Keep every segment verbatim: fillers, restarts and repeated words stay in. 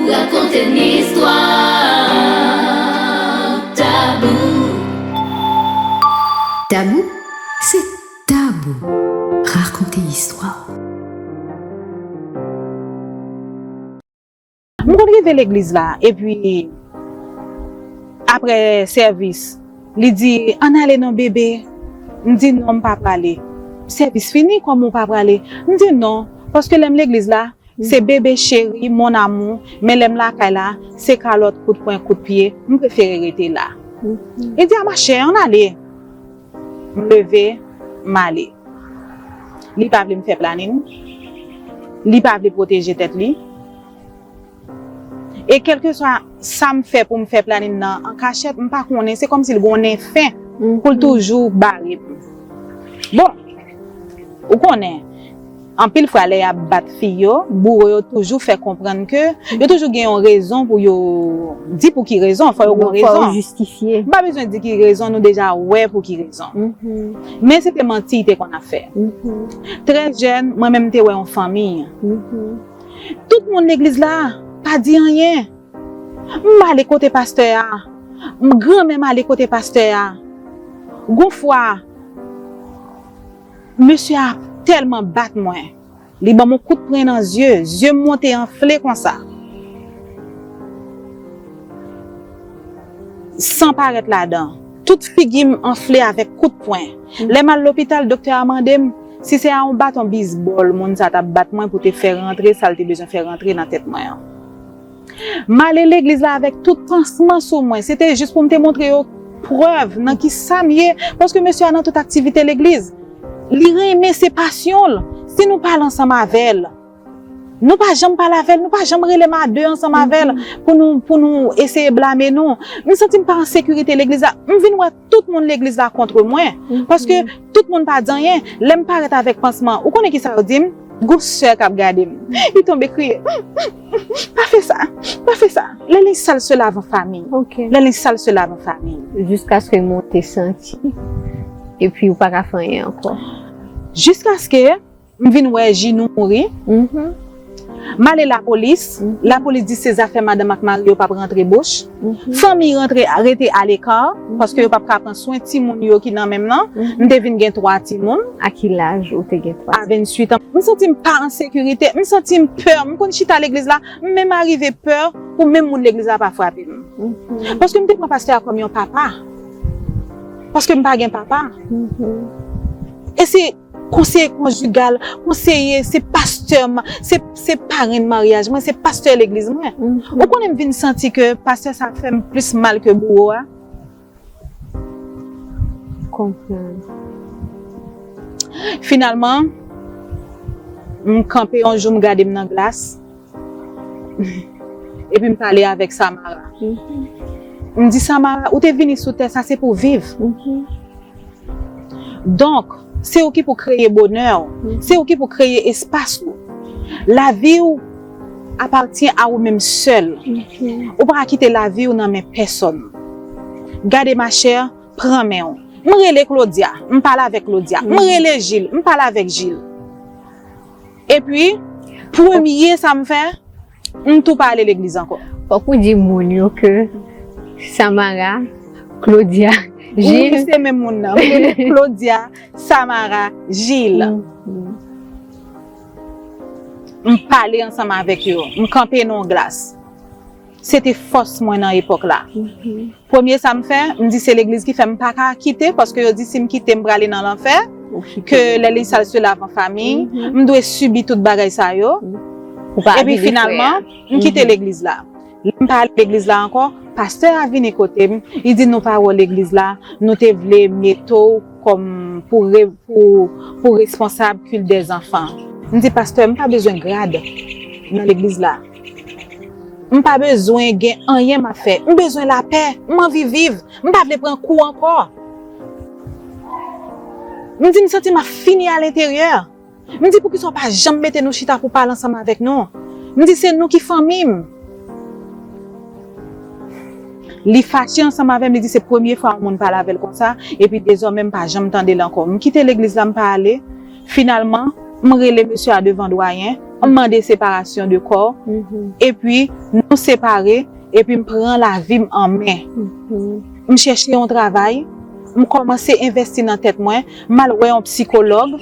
Rakonte n istwa tabou. Tabou, se tabou. Rakonte istwa. M konn rive legliz la, epi apre sèvis, li di, "Ann ale non, bebe." M di, "Non, m pa prale." "Sèvis fini, kòman w pa prale?" M di, "Non, paske lè m legliz la, se bebe cheri, mon amour, men lè m lakay la, se kalòt, kout pwen, kout pye, m prefere rete la." Li di, "A, machè, ann ale." M leve, m ale. Li pa vle m fè planin. Li pa vle pwoteje tèt li. E kèlkeswa sa m fè pou m fè planin nan an kachèt, m pa konnen, se kòmsi l gen yon nen fen pou l toujou bare m. Bon, ou konnen, anpil fwa lè y ap bat fi yo, bouwo yo toujou fè konprann ke yo toujou gen yon rezon pou yo di pou ki rezon, fò yo gen yon rezon. Fò yo jistifye. M pa bezwen di ki rezon, nou deja wè pou ki rezon. Men se te manti y te konn ap fè. Trè jèn, mwen menm m te wè yon fanmi. Tout moun legliz la pa di anyen. M ale kote pastè a. M granmè m ale kote pastè a. Gon fwa, mesye a tèlman bat mwen. Li ban m yon kout pwen nan zye. Zye m monte anfle konsa. San parèt ladan. Tout figi m anfle avèk kout pwen. Lè m al lopital, doktè a mande m si se a yon baton bizbòl moun sa t ap bat mwen pou te fè rantre sa l te bezwen fè rantre nan tèt mwen an. M ale legliz la avèk tout pansman sou mwen. Se te jis pou m te montre yo prèv nan ki sa m ye. Paske mesye a nan tout aktivite legliz. Li renmen, se pasyon l. Si nou pale ansanm avè l, nou pa janm pale avè l, nou pa janm rele m a de ansanm avè l pou nou, pou nou eseye blame nou. M santi m pa an sekirite legliz la. M vin wè tout moun legliz la kont mwen. Paske tout moun pa di anyen. Lè m parèt avèk pansman, ou konnen ki sa yo di m? Gon sè k ap gade m. Li tonbe kriye. "Pa fè sa, pa fè sa." Les linges sales se lavent en famille. Les linges sales se lavent en famille. Jiskaske mwen te santi. Epi ou pa ka fè anyen ankò. Jiskaske m vin wè Jinou mouri. M ale lapolis. Lapolis di se zafè madanm ak mari yo p ap rantre bouch. Fanmi rantre rete aleka, paske yo p ap ka pran swen timoun yo ki nan men m nan. M te vin gen twa timoun. A ki laj ou te gen twa timoun? A venntuit an. M santi m pa an sekirite, m santi m pè. M konn chita legliz la, m menm arive pè pou menm moun legliz la pa frape m. Paske m te pran pastè a kòm yon papa. Paske m pa gen papa. E se konseye konjigal, konseye, se pastè, se, se parenn maryaj mwen, se pastè legliz mwen. Ou konnen m vin santi ke pastè sa fè m plis mal ke bouwo a. Konprann. Finalman, m kanpe yon jou, m gade m nan glas. Epi m pale avèk Samara. M di, Samara, ou te vini sou tè sa se pou viv. Donk, se ou ki pou kreye bonè w. Se ou ki pou kreye espas ou. Lavi w apatyen a ou menm sèl. Ou pa ka kite lavi w nan men pèsòn. Gade machè, pran men w. M rele Claudia, m pale avèk Claudia. M rele Jil, m pale avèk Jil. Epi, premye sa m fè, m tou pa ale legliz ankò. Fòk ou di moun yo ke Samara, Claudia, Jil. Wi, se menm moun nan. M rele Claudia, Samara, Jil. M pale ansanm avèk yo. M kanpe nan yon glas. Se te fòs mwen nan epòk la. Premye sa m fè, m di se legliz ki fè m pa ka kite, paske yo di si m kite m prale nan lanfè, ke les linges sales se lavent en famille, m dwe sibi tout bagay sa yo. Epi finalman, m kite legliz la. Lè m pa al legliz la ankò, pastè a vini kote m, li di nou pa wè legliz la, nou te vle mete w kòm pou re, pou, pou responsab culte des enfants. M di pastè, m pa bezwen grad nan legliz la. M pa bezwen gen anyen m ap fè. M bezwen lapè. M anvi viv. M pa vle pran kou ankò. M di m santi m ap fini alenteryè. M di poukisa w pa janm mete nou chita pou pale ansanm avèk nou? M di se nou ki fanmi m. Li fache ansanm avè m, li di se premye fwa yon moun pale avè l konsa, epi dezòmè m pa janm tande l ankò. M kite legliz la, m pa ale. Finalman, M rele mesye a devan dwayen, m mande separasyon de kò, epi nou separe, epi m pran lavi m an men. M chèche yon travay, m kòmanse envesti nan tèt mwen, m al wè yon sikològ,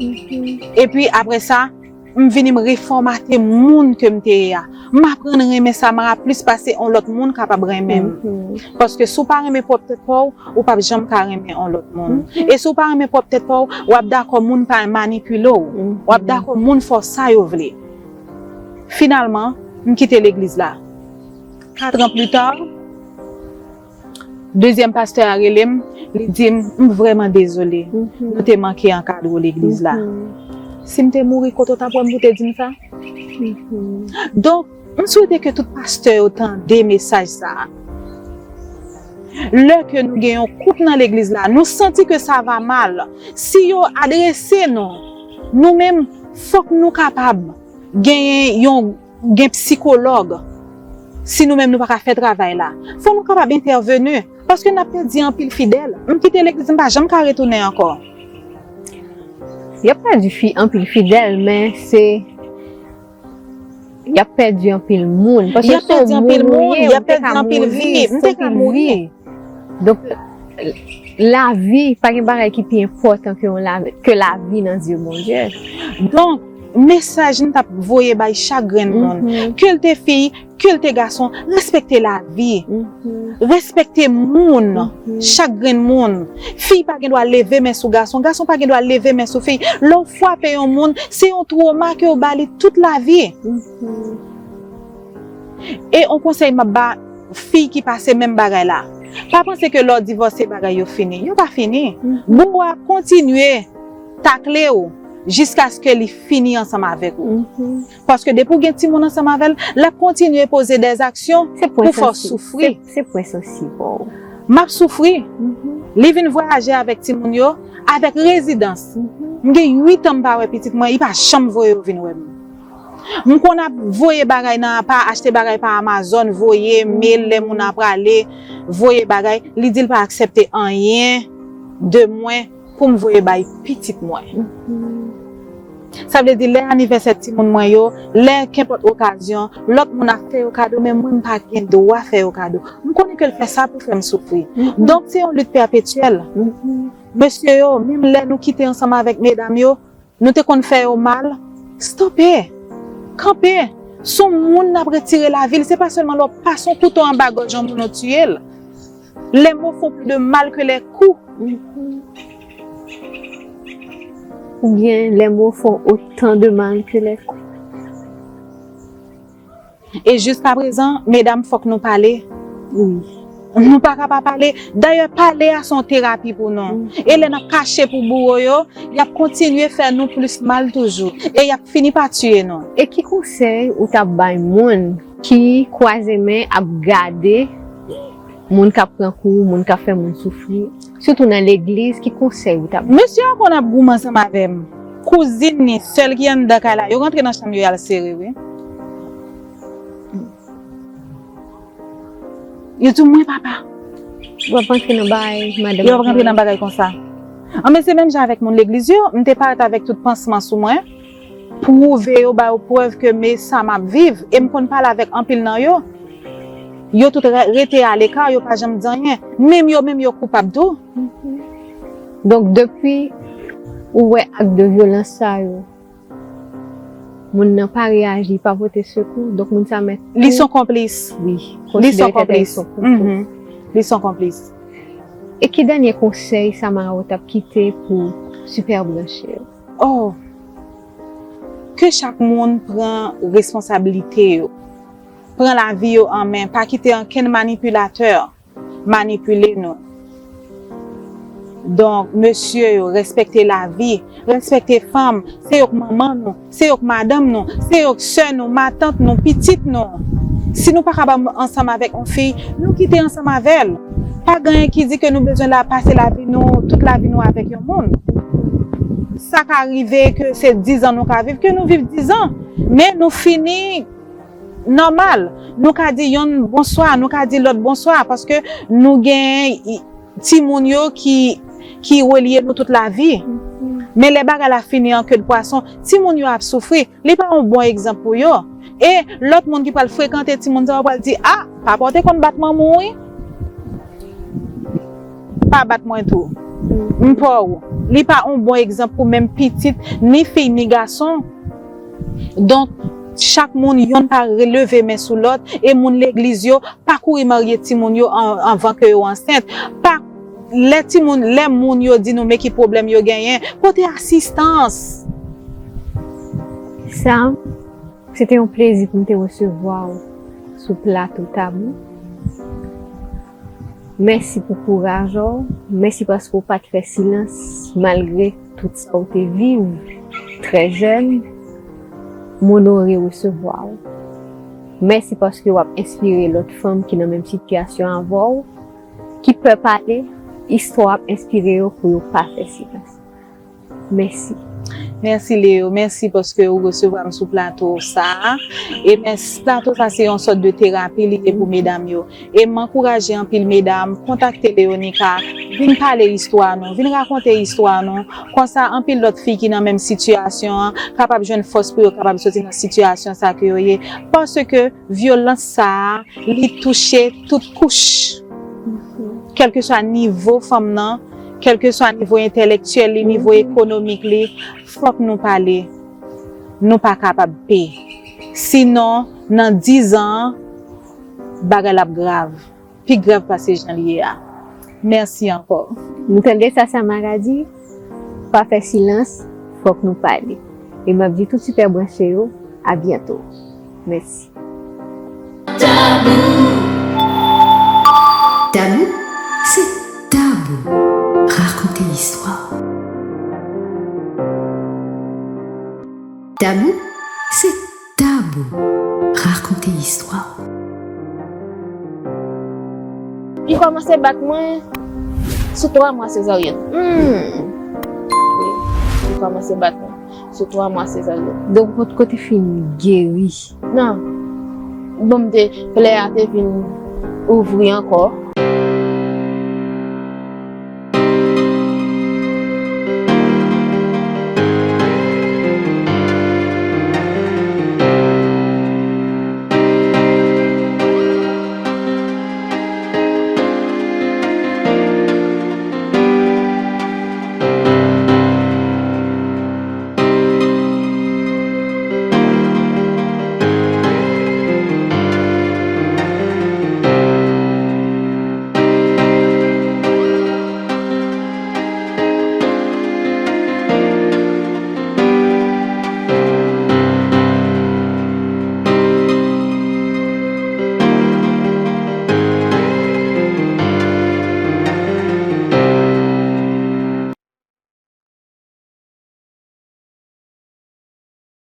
epi apre sa, m vini m refòmate moun ke m te ye a. M aprann renmen Samara plis pase yon lòt moun kapab renmen m. Paske si w pa renmen pwòp tèt pa w, ou p ap janm ka renmen yon lòt moun. E si w pa renmen pwòp tèt pa w, w ap dakò moun pa manipile w. W ap dakò moun fè w sa yo vle. Finalman, m kite legliz la. Kat an pli ta, dezyèm pastè a rele m, li di m, "M vrèman dezole. Nou te manke ankadre w legliz la. Si m te mouri, kote w t ap wè m pou te di m sa?" Donk, m swete ke tout pastè yo tande mesaj sa a. Lè ke nou gen yon koup nan legliz la, nou santi ke sa va mal. Si yo adrese nou, nou menm, fòk nou kapab genyen yon, gen sikològ. Si nou menm nou pa ka fè travay la, fò nou kapab entèveni, paske n ap pèdi anpil fidèl. M kite legliz, m pa janm ka retounen ankò. Y ap pèdi fi, anpil fidèl, men se y ap pèdi anpil moun. Paske se yon moun ou ye, ou te ka mouri, se anpil vi. Donk, lavi, pa gen bagay ki pi enpòtan ke yon lavi, ke lavi nan zye Bondye. Donk, mesaj m t ap voye bay chak grenn moun, ke l te fi, ke l te gason, respekte lavi. Respekte moun, chak grenn moun. Fi pa gen dwa leve men sou gason, gason pa gen dwa leve men sou fi. Lè w frape yon moun, se yon twoma ke w ba li tout lavi. E yon konsèy m ap ba fi ki pase menm bagay la. Pa panse ke lè w divòse bagay yo fini. Yo pa fini. Boug ou a ap kontinye takle w jiskaske li fini ansanm avèk ou. Paske depi w gen timoun ansanm avè l, l ap kontinye poze dèzaksyon pou fè w soufri. Se pwen sansib ou. M ap soufri. Li vin vwayaje avèk timoun yo, avèk rezidans. M gen uit an m pa wè pitit mwen, li pa janm voye yo vin wè m. M konn ap voye bagay nan apa, achte bagay pa Amazon, voye, mail, lè moun ap prale, voye bagay. Li di l pa aksepte anyen de mwen pou m voye bay pitit mwen. Sa vle di, lè anivèsè timoun mwen yo, lè kenpòt okazyon, lòt moun ap fè yo kado, men mwen m pa gen dwa fè yo kado. M konnen ke l fè sa pou fè m soufri. Donk, se yon lit pèpetyèl. Mesye yo, menm lè nou kite ansanm avèk medam yo, nou te konn fè yo mal, stope, kanpe. Se yon moun n ap retire lavi l, se pa sèlman lè w pase yon kouto anba gòj yon moun ou tiye l. Les mots font plus de mal que les coups. Ou bien les mots font autant de mal que les coups. E jiskaprezan, medam, fòk nou pale. Wi. Nou pa ka pa pale. Dayè, pale a se yon terapi pou nou. E lè n ap kache pou bouro yo, y ap kontinye fè nou plis mal toujou. E y ap fini pa tiye nou. E ki konsèy ou t ap bay moun ki kwaze men ap gade moun k ap pran kou, moun k ap fè moun soufri, sitou nan legliz, ki konsèy ou t ap bay? Mesye a konn ap goumen ansanm avè m. Kouzin ni, sèl ki anndan kay la, yo rantre nan chanm yo, y al sere, wi. Yo di w, "Mwen papa." W ap rantre nan bagay madanm. Yo ap rantre nan bagay konsa. Anben, se menm jan avèk moun legliz yo, m te parèt avèk tout pansman sou mwen, pwouve yo, ba yo prèv ke men sa m ap viv, e m konn pale avèk anpil nan yo. Yo tout re- rete aleka, yo pa janm di anyen. Menm yo menm yo koupab tou. Donk, depi ou wè ak de vyolans sa yo, moun nan pa reyaji, pa pote sekou, donk moun sa mèt tou. Li se yon konplis. Wi, konsidere tèt li se yon konplis. Li se yon konplis. E ki dènye konsèy Samara ou t ap kite pou Super Branche yo? Oh! Ke chak moun pran responsablite yo. Pran lavi yo an men, pa kite ankenn manipilatè manipile nou. Donk, mesye yo, respekte lavi, respekte fanm, se yo k manman nou, se yo k madanm nou, se yo k sè nou, matant nou, pitit nou. Si nou pa kapab ansanm avèk yon fi, nou kite ansanm avè l. Pa gen anyen ki di ke nou bezwen la pase lavi nou, tout lavi nou avèk yon moun. Sa ka rive ke se diz an nou ka viv, ke nou viv diz an, men nou fini nòmal. Nou ka di yonn bonswa, nou ka di lòt bonswa, paske nou gen timoun yo ki, ki relye nou tout lavi. Men lè bagay la fini an ke de pwason, timoun yo ap soufri. Li pa yon bon egzanp pou yo. E lòt moun ki pral frekante timoun sa yo pral di, "A, papa w te konn bat manman w, wi. Pa bat mwen tou. M pa w." Li pa yon bon egzanp pou menm pitit, ni fi, ni gason. Donk, chak moun, yonn pa leve men sou lòt, e moun legliz yo, pa kouri marye timoun yo an- anvan ke yo ansent. Pa lè timoun, lè moun yo di nou men ki pwoblèm yo genyen, pote asistans. Sam, se te yon plezi pou m te resevwa w sou plato Tabou. Mèsi pou kouraj ou. Mèsi paske w pa t fè silans malgre tout sa w te viv trè jèn. M onore resevwa w. Mèsi paske w ap enspire lòt fanm ki nan menm sitiyasyon avè w, ki pè pale, istwa w ap enspire yo pou yo pa fè silans. Mèsi. Mèsi Leo, mèsi paske ou resevwa m sou plato sa a. E mèsi, plato sa se yon sòt de terapi li ye pou medam yo. E m ankouraje anpil medam, kontakte Leonica, vin pale istwa nou, vin rakonte istwa nou. Konsa anpil lòt fi ki nan menm sitiyasyon an kapab jwenn fòs pou yo kapab soti nan sitiyasyon sa ke yo ye. Paske vyolans sa a, li touche tout kouch. Kèlkeswa nivo fanm nan, kèlkeswa nivo entèlektyèl li, nivo ekonomik li, fòk nou pale. Nou pa kapab pe. Sinon, nan diz an, bagay la ap grav. Pi grav pase jan l ye a. Mèsi ankò. Nou tande sa Samara di, pa fè silans, fòk nou pale. E m ap di tout sipè branche yo, a byento. Mèsi. Tabou. Tabou, se tabou. Rakonte istwa. Tabou, se tabou. Rakonte istwa. Li kòmanse bat mwen sou twa mwa sezaryèn. Hmm. Wi, li kòmanse bat mwen sou twa mwa sezaryèn. Donk, ou potko te fin geri? Non. Bon, m te, plè a te vin ouvri ankò.